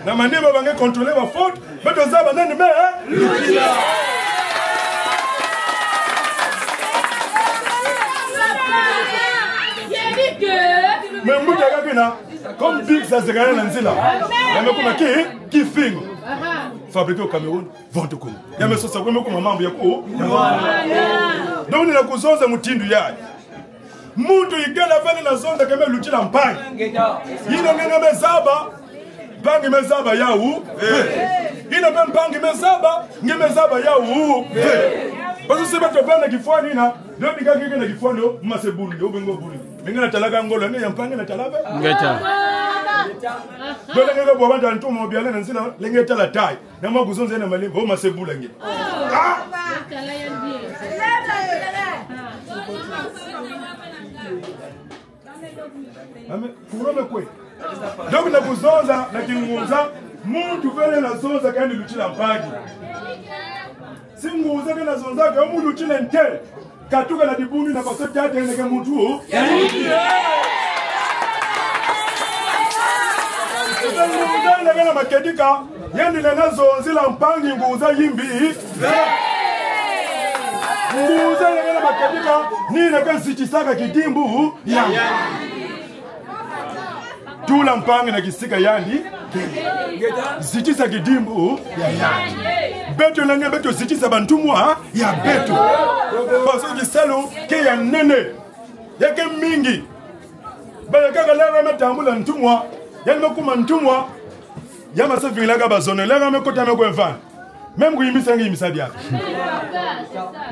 Na manima ba nge contrôler ba faute, beto zaba nani me, eh? Mais mbuta kakina, comme Big Zazakana na nzila. Ya me kuma ki, ki fingo. Fabriqué au Cameroun, vente au Congo. Ya me sosa kwe me kuma mambu ya ku. Donc ni na kuzonza mutindu ya. Muntu ikela vele na zonza ke me lutila mpangi. Ina nge nge me zaba, mpangi me zaba ya u. Ina pe mpangi me zaba, nge me zaba ya u. Parce que c'est pas toi na kifwani na, donc ni ka kike na kifwani, ma se bulu, o bengo bulu. Nge na tala ka ngolo, nge ya mpangi na tala be. Ngeta. Bele nge bo banda Ntumwa biyalani na nzila, le nge tala tai. Na ma kuzonza na malimba, o ma se bula nge. Ah! Amen. Kurome kwe. Donc na kuzonza, na kingunza, muntu vele na zonza kani lutila mpangi. Si ngunza ke na zonza, ke mu lutila nte. Katuka na dibundu na paso tata neke muntu. Ngunza neke na makedika, yandi le na zonzila mpangi ngunza yimbi. Ngunza neke na makedika, ni neke zitisaka kidimbu ya. Tula mpangi na kisika yandi. Zitisa kidimbu ya yandi. Beto na nge beto zitisa bantumwa ya beto. Parce que kisalu ke ya nene. Ya ke mingi. Ba ya kaka lega me tambula ntumwa. Ya me kuma ntumwa. Ya ma se vingila ka ba zono. Lega me kota me kwe mfana. Même kuyimbisa nge yimbisa bia.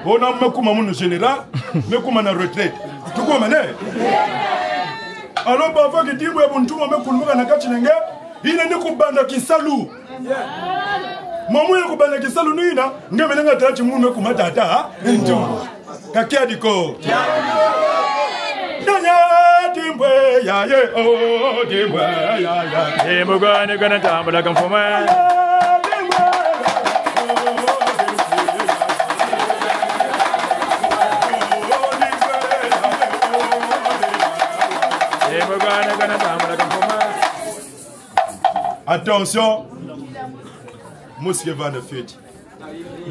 Ona me kuma munu général, me kuma na retraite. Tukomane. Alors, parfois, kidimbu ya buntumwa me kulmuka na kati na nge, ina ni kubanda kisalu. Mamu ya kubanda kisalu ni ina, nge mene nga tala ti mu me kuma tata, ha? Ntumwa. Ka kiadi ko. Nanya dimbwe ya ye, oh, dimbwe ya ya. Dimbwe gane gane tambula kamfuma. Attention. Musike vana feti.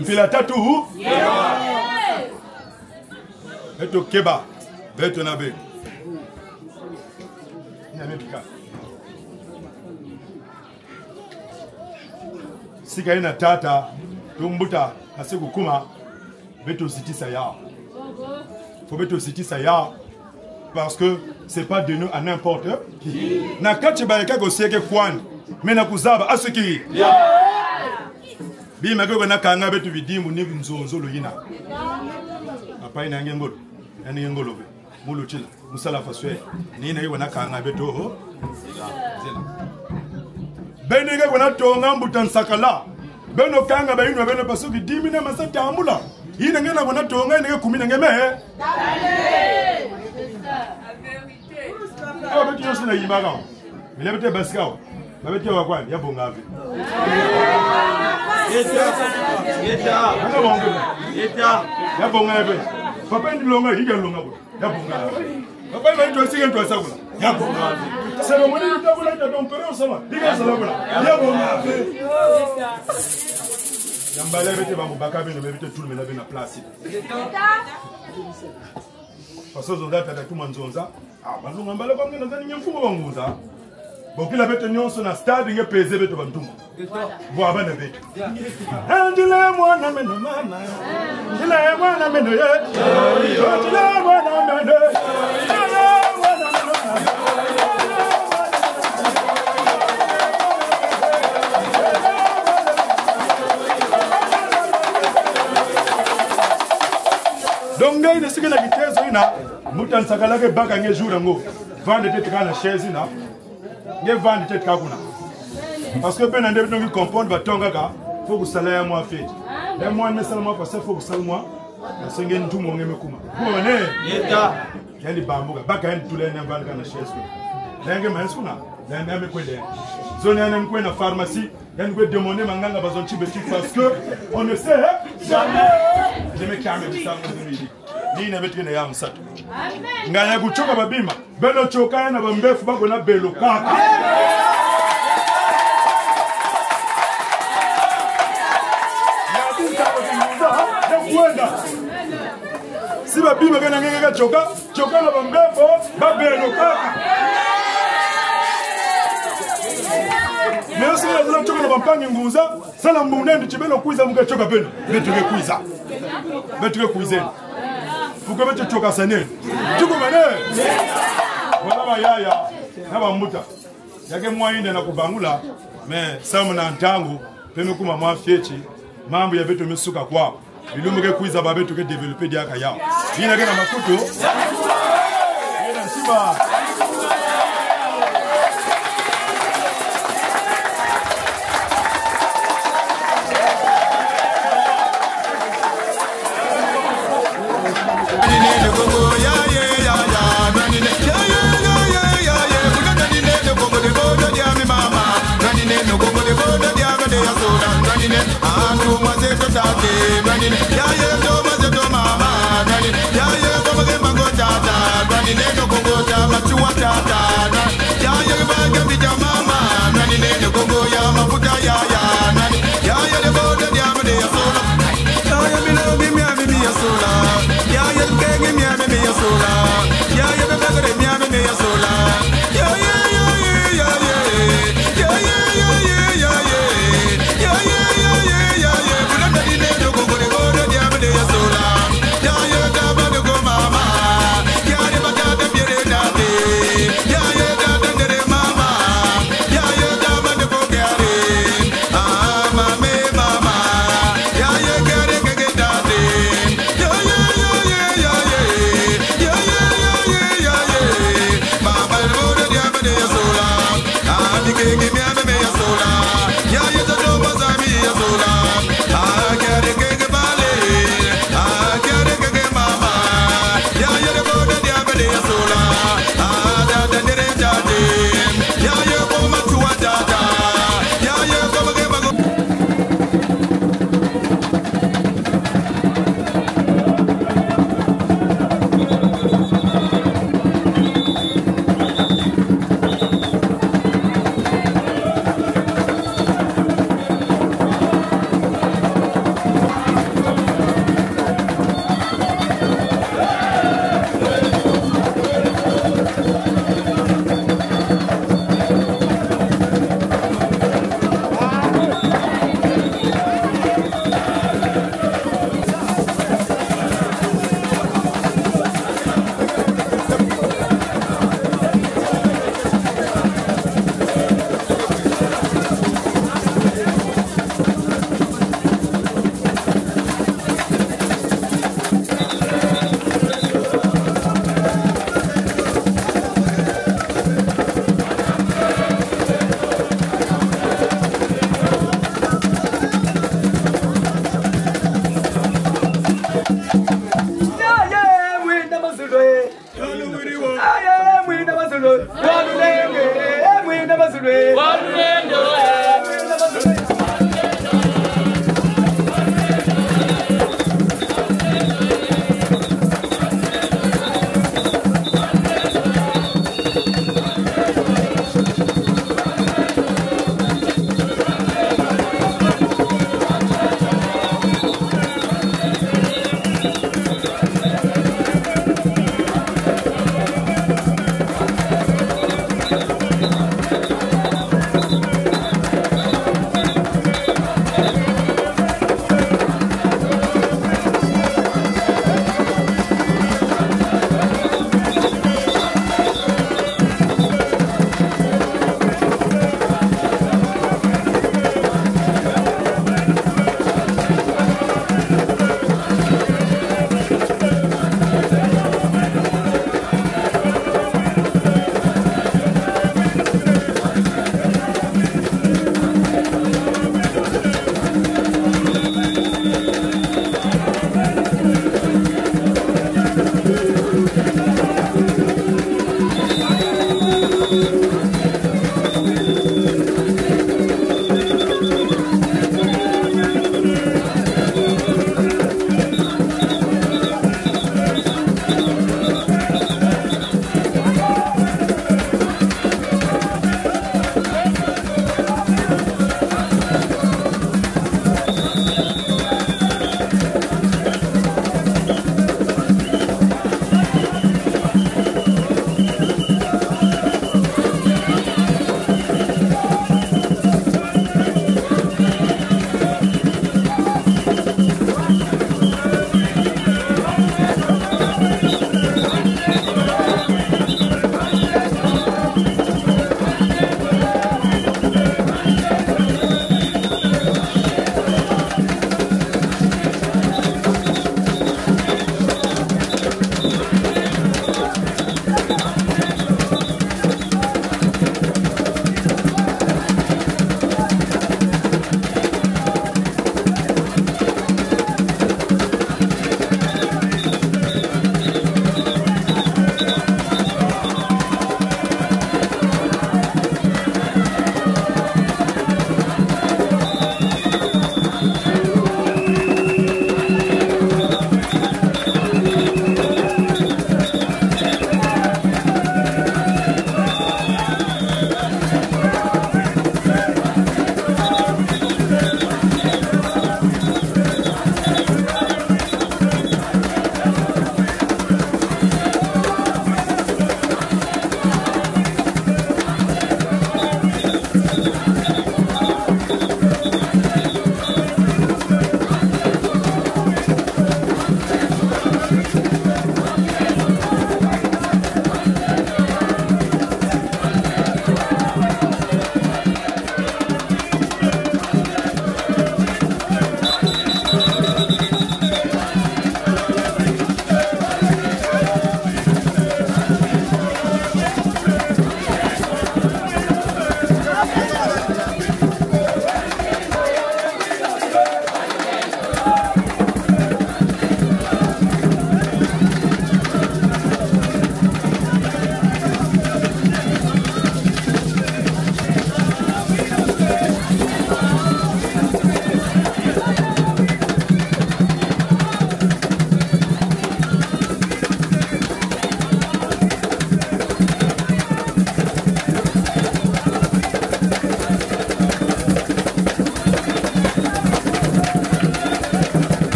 Mpila tatu. Beto keba. Beto na be. Ina mepika. Sika ina tata, tumbuta, asi kukuma, beto zitisa ya. Faut beto zitisa ya. Parce que c'est pas donné à n'importe qui. Na kati ba eka ko seke kwan. Me na kuzaba, asiki. Bima ke ko na kanga beto bidimbu ni nzonzolo ina. Apa ina nge ngolo. Ina nge ngolo be. Mulutila. Musala faswe. Ni na iwa na kanga beto. Zena. Bene ke ko na tonga mbuta Nsakala. Beno kanga ba ino beno pasuki dimi na masa tambula. Ina nge na ko na tonga, ina nge kumi na nge me. Awa beto yosi na imara. Mile bete basika wa. Ba bete wa kwan, ya bonga ve. Yeta. Yeta. Ana bonga ve. Yeta. Ya bonga ve. Papa ndi longa, higa longa bo. Ya bonga ve. Papa ima ito sige nto asakula. Ya bonga ve. Sero moni nto akula ita dompere osama. Higa salakula. Ya bonga ve. Ya mbala bete ba mubaka beno, bete tulumena beno na place. Parce que zonza tata tuma nzonza. Ah, bazonga mbala kwa mngena zani nyemfumo bangunza. Bokila beto nyonso na stade nge peze beto bantumwa. Bwa bana beto. Ndile mwana meno mama. Ndile mwana meno ye. Ndile mwana meno. Ndile mwana meno. Donc, nge ina sike na kitezo ina. Mbuta Nsakala ke baka nge jour ango. Vande tete ka na chaise na. Nge vande tete ka kuna. Parce que beno nde beto ngi comprendre ba tonga ka, faut kusala ya mwa feti. Ya mwa me sala mwa parce que faut kusala mwa. Parce que nge ntumwa nge me kuma. Kuma ne? Yeta. Yani bambuka. Baka yani tula yani vande ka na chaise. Na nge ma suna. Na nge me kwende. Zone yani kwenda pharmacie. Yani kwe demander manganga bazon ti beti parce que on ne sait jamais. Je me calme, ça me dit. Ni na beto na ya msatu. Ngaya kuchoka babima. Beno choka ya na bambefu bako na belo kaka. Ya kuta kwa kinguza, ya kwenda. Si babima kena nge ka choka, choka na bambefu, ba belo kaka. Meno si na choka na bampangi ngunza, sala mbunendu ti beno kwiza muke choka beno. Beto ke kwiza. Beto ke kwiza. Fuko beto choka sane. Tuko mane. Wala bayaya. Na bambuta. Yake mwa inde na kubangula. Me, samu na ntangu. Pe me kuma mwa feti. Mambu ya beto me suka kwa. Bilumbu ke kwiza ba beto ke développer diaka ya. Ina kena makutu. Ina nsiba.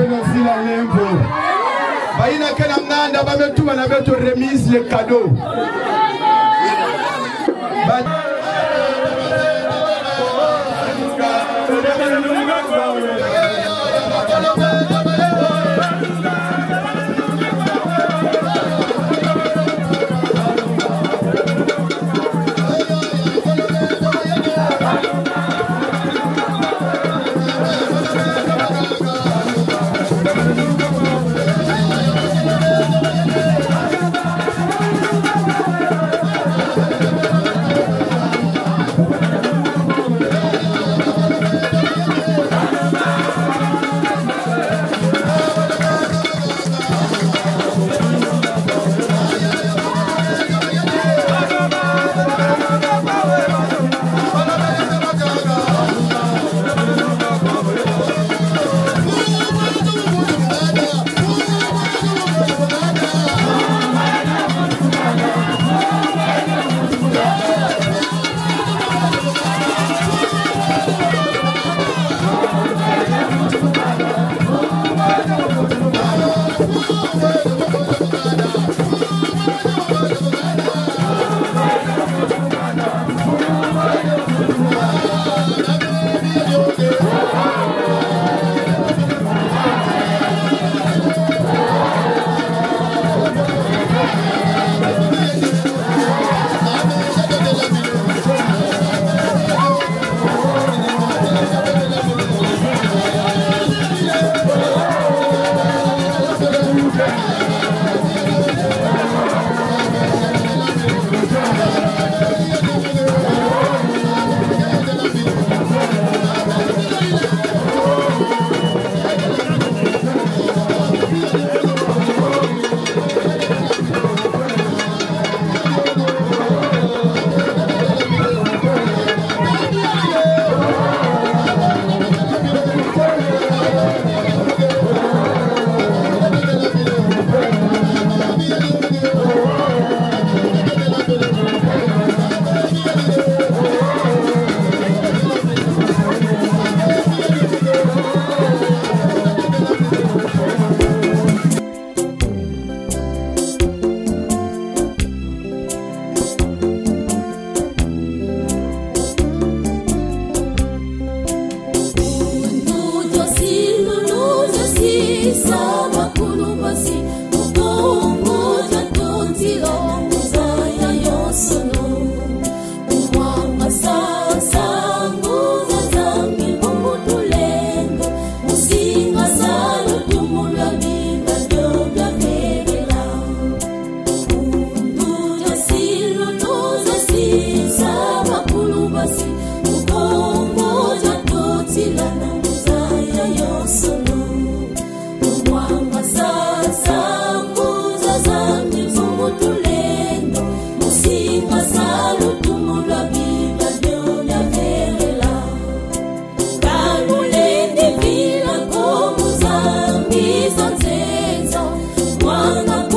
Merci la lempo. Ba ina kena mnanda ba metu ba na beto remise le cadeau. Ba Tumab